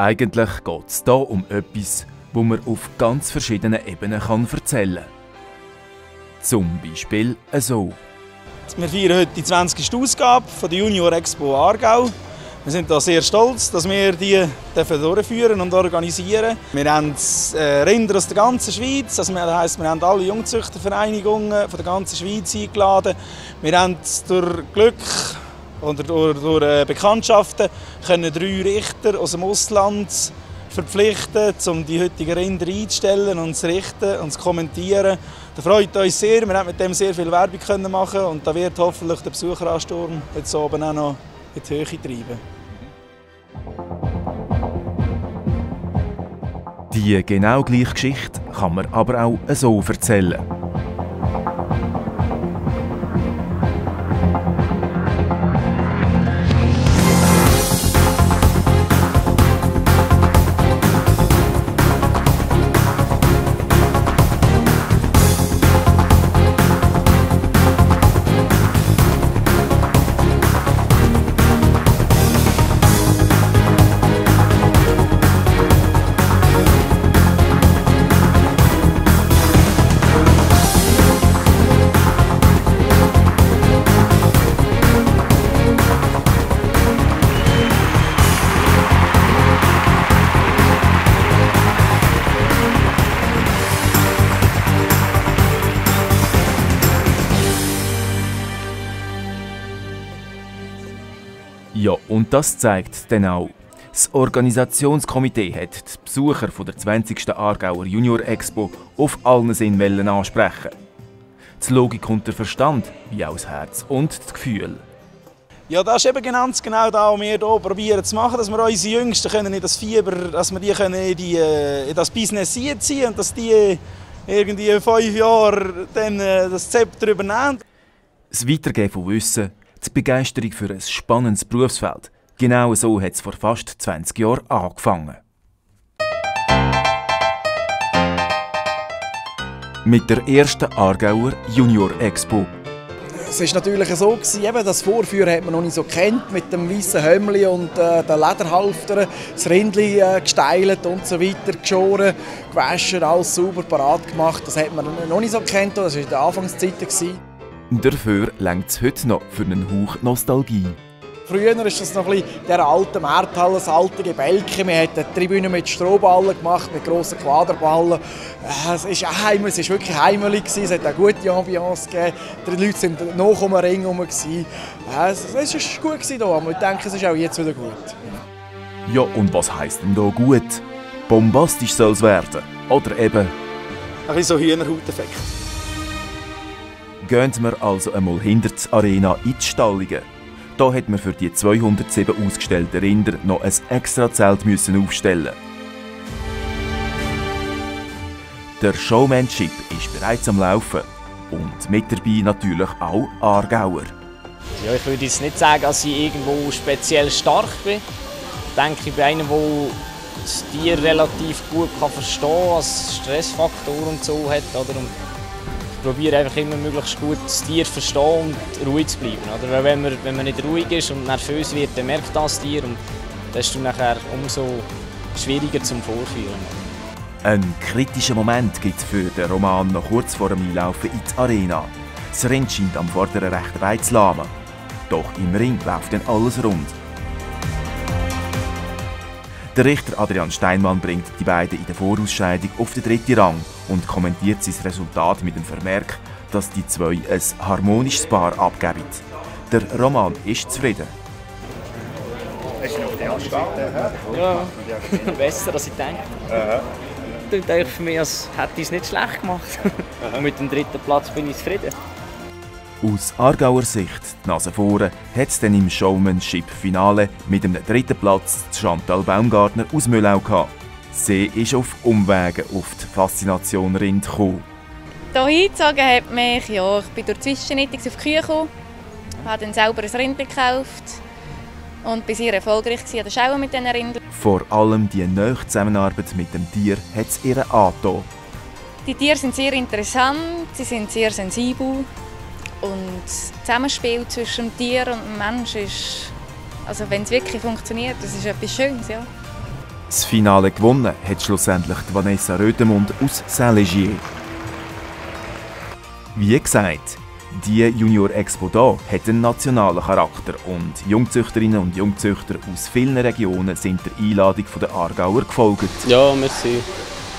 Eigentlich geht es hier um etwas, das man auf ganz verschiedenen Ebenen erzählen kann. Zum Beispiel so. Wir feiern heute die 20. Ausgabe von der Junior Expo Aargau. Wir sind da sehr stolz, dass wir die durchführen und organisieren. Wir haben Rinder aus der ganzen Schweiz, das heisst, wir haben alle Jungzüchtervereinigungen von der ganzen Schweiz eingeladen. Wir haben durch Glück oder durch Bekanntschaften können 3 Richter aus dem Ausland verpflichten, um die heutigen Rinder einzustellen und zu richten und zu kommentieren. Das freut uns sehr. Wir haben mit dem sehr viel Werbung machen und da wird hoffentlich der Besucheransturm jetzt oben auch noch in die Höhe treiben. Die genau gleiche Geschichte kann man aber auch so erzählen. Ja, und das zeigt dann auch. Das Organisationskomitee hat die Besucher von der 20. Aargauer Junior Expo auf allen Sinnen ansprechen. Die Logik und der Verstand, wie auch das Herz und das Gefühl. Ja, das ist eben genau das, was wir hier probieren zu machen, dass wir unsere Jüngsten können in das Fieber, dass wir die können in das Business einziehen und dass die irgendwie in 5 Jahren dann das Zepter übernehmen. Das Weitergeben von Wissen, die Begeisterung für ein spannendes Berufsfeld. Genau so hat es vor fast 20 Jahren angefangen. Mit der ersten Aargauer Junior Expo. Es war natürlich so, eben das Vorführen hat man noch nicht so kennt, mit dem weißen Hömmli und den Lederhalftern, das Rindli gesteilt und so weiter, geschoren, gewaschen, alles sauber, parat gemacht. Das hat man noch nicht so kennt, das war in den Anfangszeiten. Dafür reicht es heute noch für einen Hauch Nostalgie. Früher war das noch ein bisschen der alte Markthalle, das alte Gebälke. Wir hatten die Tribüne mit Strohballen gemacht, mit grossen Quaderballen. Es war wirklich heimelig, es hat eine gute Ambiance gegeben. Die Leute waren noch um den Ring herum. Es war gut hier, aber ich denke, es ist auch jetzt wieder gut. Ja, und was heisst denn da gut? Bombastisch soll es werden. Oder eben ein bisschen so Hühnerhauteffekt. Gehen wir also einmal hinter die Arena in die Stallungen. Da hat man für die 207 ausgestellten Rinder noch ein extra Zelt aufstellen. Der Showmanship ist bereits am Laufen. Und mit dabei natürlich auch Aargauer. Ja, ich würde jetzt nicht sagen, dass ich irgendwo speziell stark bin. Ich denke, ich bin einer, der das Tier relativ gut verstehen kann, was Stressfaktoren und so hat. Oder? Und ich probiere einfach immer möglichst gut das Tier zu verstehen und ruhig zu bleiben. Oder? Weil wenn man nicht ruhig ist und nervös wird, dann merkt das Tier und das ist dann nachher umso schwieriger zum Vorführen. Ein kritischer Moment gibt es für den Roman noch kurz vor dem Einlaufen in die Arena. Das Rind scheint am vorderen rechten Bein zu lahmen. Doch im Ring läuft dann alles rund. Der Richter Adrian Steinmann bringt die beiden in der Vorausscheidung auf den 3. Rang und kommentiert sein Resultat mit dem Vermerk, dass die zwei ein harmonisches Paar abgeben. Der Roman ist zufrieden. Ja, besser als ich denke. Das klingt für mich, als hätte ich es nicht schlecht gemacht. Und mit dem 3. Platz bin ich zufrieden. Aus Aargauer Sicht, die Nase vorne, hat es dann im Showmanship-Finale mit dem 3. Platz Chantal Baumgartner aus Müllau gehabt. Sie ist auf Umwegen auf die Faszination Rind gekommen. Hier hingezogen hat mich, ja, ich bin durch Zwischennittings auf die Kühe gekommen, habe dann selber ein Rind gekauft und bin sehr erfolgreich an der Schau mit diesen Rindern. Vor allem die nahe Zusammenarbeit mit dem Tier hat es ihr angetan. Die Tiere sind sehr interessant, sie sind sehr sensibel. Und das Zusammenspiel zwischen dem Tier und dem Mensch ist, also wenn es wirklich funktioniert, das ist etwas Schönes, ja. Das Finale gewonnen hat schlussendlich Vanessa Rödemund aus Saint-Légier. Wie gesagt, die Junior Expo hier hat einen nationalen Charakter und Jungzüchterinnen und Jungzüchter aus vielen Regionen sind der Einladung der Aargauer gefolgt. Ja, wir sind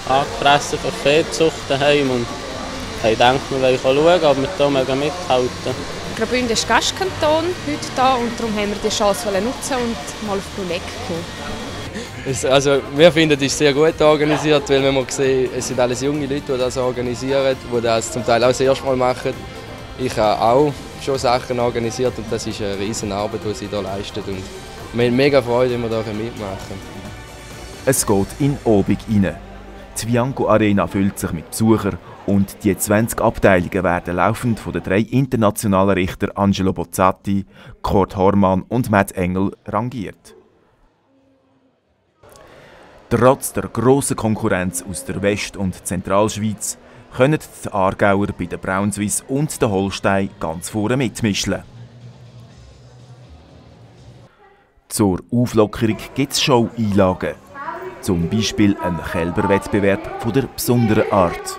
angepresst von Viehzucht daheim und haben gedacht, wir wollen schauen, ob wir hier mithalten. Graubünden ist Gastkanton heute da und darum haben wir die Chance nutzen und mal auf Projekt kommen. Also, wir finden, es ist sehr gut organisiert, weil wir sehen, es sind alles junge Leute, die das organisieren, die das zum Teil auch das erste Mal machen. Ich habe auch schon Sachen organisiert und das ist eine riesen Arbeit, die sie hier leisten. Und wir haben mega Freude, wenn wir hier mitmachen. Es geht in Obig rein. Die Vianco Arena füllt sich mit Besuchern und die 20 Abteilungen werden laufend von den 3 internationalen Richtern Angelo Bozzati, Kurt Hormann und Matt Engel rangiert. Trotz der grossen Konkurrenz aus der West- und Zentralschweiz können die Aargauer bei den Braunswiss und den Holstein ganz vorne mitmischen. Zur Auflockerung gibt es Show-Einlagen. Zum Beispiel einen Kälberwettbewerb von der besonderen Art.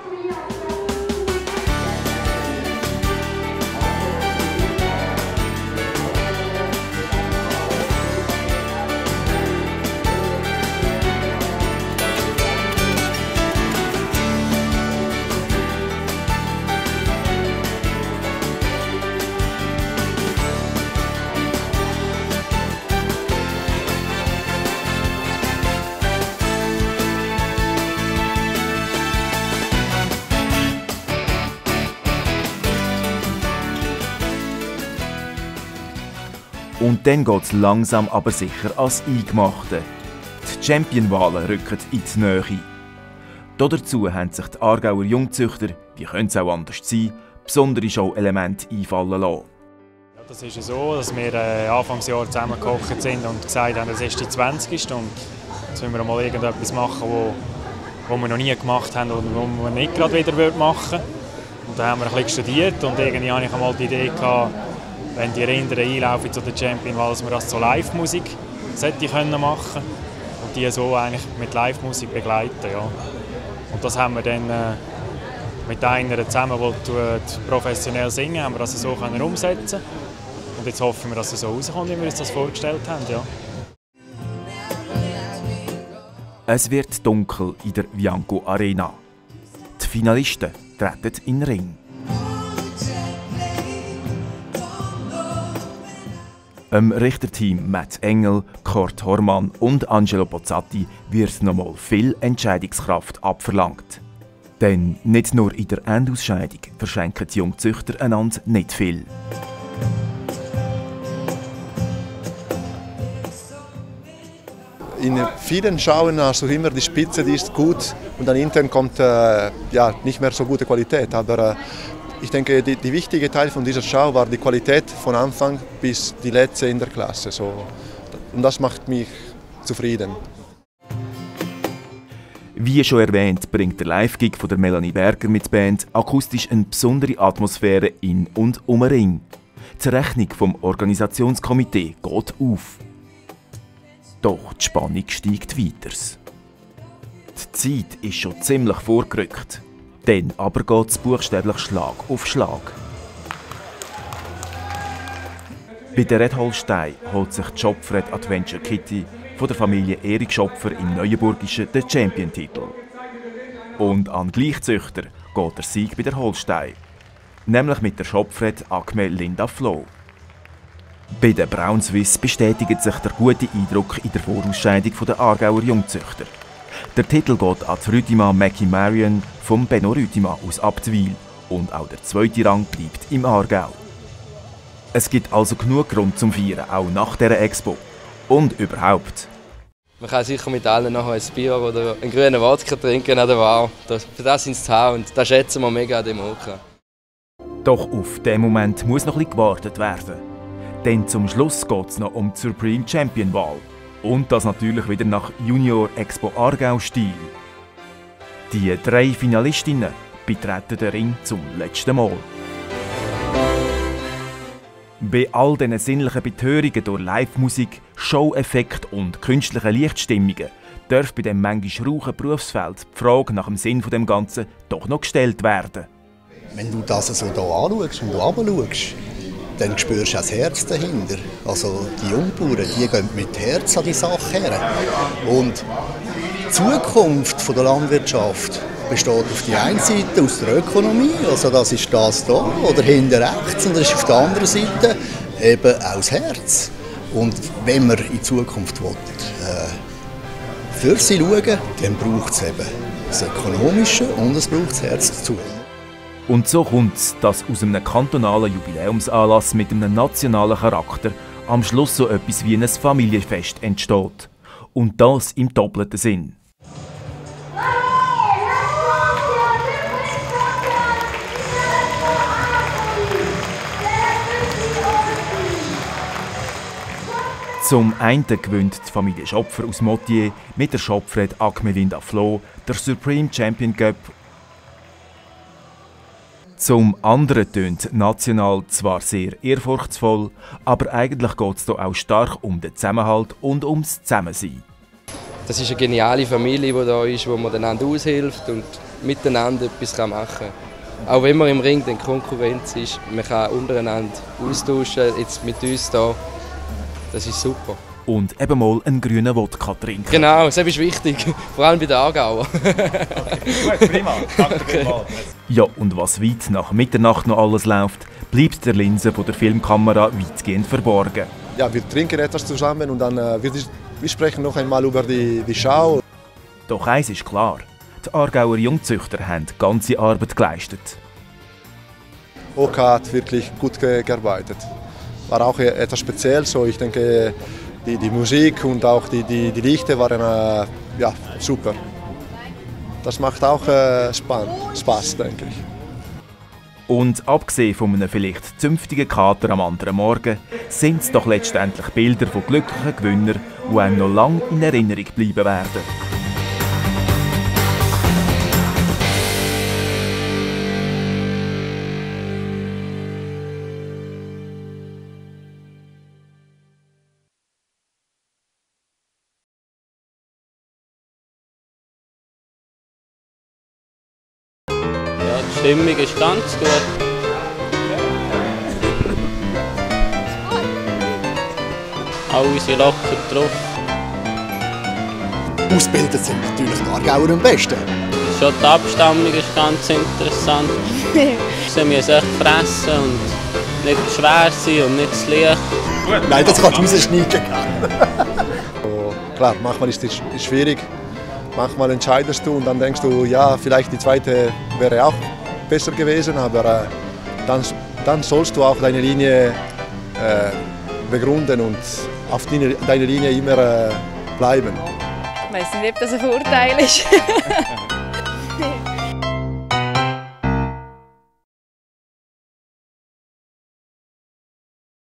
Und dann geht es langsam aber sicher ans Eingemachte. Die Champion-Wahlen rücken in die Nähe. Dazu haben sich die Aargauer Jungzüchter, wie könnte es auch anders sein, besondere Show-Elemente einfallen lassen. Ja, das ist so, dass wir Anfangsjahr zusammengekocht sind und gesagt haben, das ist die 20. Und jetzt müssen wir mal irgendetwas machen, was wir noch nie gemacht haben oder was wir nicht gerade wieder machen würden. Und da haben wir ein bisschen studiert und irgendwie hatte ich einmal die Idee gehabt, wenn die Rinder einlaufen zu der Champion-Wahl, dass wir das so Live-Musik machen und die so eigentlich mit Live-Musik begleiten. Ja. Und das haben wir dann mit einer zusammen, die professionell singen, haben wir das so umsetzen. Und jetzt hoffen wir, dass es so rauskommt, wie wir uns das vorgestellt haben. Ja. Es wird dunkel in der Vianco Arena. Die Finalisten treten in den Ring. Im Richterteam Matt Engel, Kurt Hormann und Angelo Bozzati wird nochmal viel Entscheidungskraft abverlangt. Denn nicht nur in der Endausscheidung verschenken die Jungzüchter einander nicht viel. In vielen Schauen hast du immer die Spitze, die ist gut und dann hinten kommt nicht mehr so gute Qualität. Aber ich denke, der wichtige Teil von dieser Schau war die Qualität von Anfang bis die letzte in der Klasse. Und das macht mich zufrieden. Wie schon erwähnt, bringt der Live-Gig von der Melanie Berger mit Band akustisch eine besondere Atmosphäre in und um den Ring. Die Rechnung vom Organisationskomitee geht auf. Doch die Spannung steigt weiter. Die Zeit ist schon ziemlich vorgerückt. Dann aber geht es buchstäblich Schlag auf Schlag. Bei der Red Holstein holt sich die Schopfred Adventure Kitty von der Familie Erik Schopfer im Neuenburgischen den Champion-Titel. Und an Gleichzüchter geht der Sieg bei der Holstein, nämlich mit der Schopfred Acme Linda Flo. Bei den Braunswiss bestätigt sich der gute Eindruck in der Vorausscheidung der Aargauer Jungzüchter. Der Titel geht an die Rüdimann Mackie Marion vom Benno Rüdimann aus Abtwil und auch der zweite Rang bleibt im Aargau. Es gibt also genug Grund zum Feiern, auch nach dieser Expo. Und überhaupt. Man kann sicher mit allen nachher ein Bier oder einen grünen Wodka trinken an der Bar. Für das sind sie zu haben und das schätzen wir mega an dem Oka. Doch auf diesen Moment muss noch ein bisschen gewartet werden. Denn zum Schluss geht es noch um die Supreme Champion Wahl. Und das natürlich wieder nach Junior Expo Aargau-Stil. Die 3 Finalistinnen betreten den Ring zum letzten Mal. Bei all diesen sinnlichen Betörungen durch Live-Musik, Show-Effekte und künstlichen Lichtstimmungen darf bei dem manchmal rauchen Berufsfeld die Frage nach dem Sinn von dem Ganzen doch noch gestellt werden. Wenn du das so hier anschaust und runterschaust, dann spürst du auch das Herz dahinter. Also die Jungbauern, die gehen mit Herz an die Sache her. Und die Zukunft der Landwirtschaft besteht auf der einen Seite aus der Ökonomie, also das ist das hier, oder hinten rechts, und das ist auf der anderen Seite eben auch das Herz. Und wenn wir in Zukunft für sie schauen, dann braucht es eben das Ökonomische und es braucht das Herz dazu. Und so kommt es, dass aus einem kantonalen Jubiläumsanlass mit einem nationalen Charakter am Schluss so etwas wie ein Familienfest entsteht. Und das im doppelten Sinn. Zum einen gewinnt die Familie Schopfer aus Motier mit der Schopfred Akmelinda Flo der Supreme Champion Cup. Zum anderen tönt national zwar sehr ehrfurchtsvoll, aber eigentlich geht es hier auch stark um den Zusammenhalt und ums Zusammensein. Das ist eine geniale Familie, die da ist, wo man einander aushilft und miteinander etwas machen kann. Auch wenn man im Ring in Konkurrenz ist, man kann untereinander austauschen, jetzt mit uns hier. Das ist super. Und eben mal einen grünen Wodka trinken. Genau, das ist wichtig, vor allem bei den Aargauer. Okay, gut, prima. Danke vielmals. Ja, und was weit nach Mitternacht noch alles läuft, bleibt der Linse von der Filmkamera weitgehend verborgen. Ja, wir trinken etwas zusammen und dann wir sprechen noch einmal über die Schau. Doch eins ist klar, die Aargauer Jungzüchter haben die ganze Arbeit geleistet. OK hat wirklich gut gearbeitet. War auch etwas speziell, so ich denke, die Musik und auch die Lichter waren ja, super. Das macht auch Spaß, denke ich. Und abgesehen von einem vielleicht zünftigen Kater am anderen Morgen, sind es doch letztendlich Bilder von glücklichen Gewinnern, die einem noch lange in Erinnerung bleiben werden. Die Stimmung ist ganz gut. Alle sind locker drauf. Ausgebildet sind natürlich die Aargauer am besten. Schon die Abstammung ist ganz interessant. Sie müssen echt fressen und nicht schwer sein und nicht zu leicht. Nein, das kannst du rausschneiden. Klar, manchmal ist es schwierig. Manchmal entscheidest du und dann denkst du, ja, vielleicht die zweite wäre auch besser gewesen, aber dann sollst du auch deine Linie begründen und auf deiner Linie immer bleiben. Ich weiß nicht, ob das ein Vorteil ist.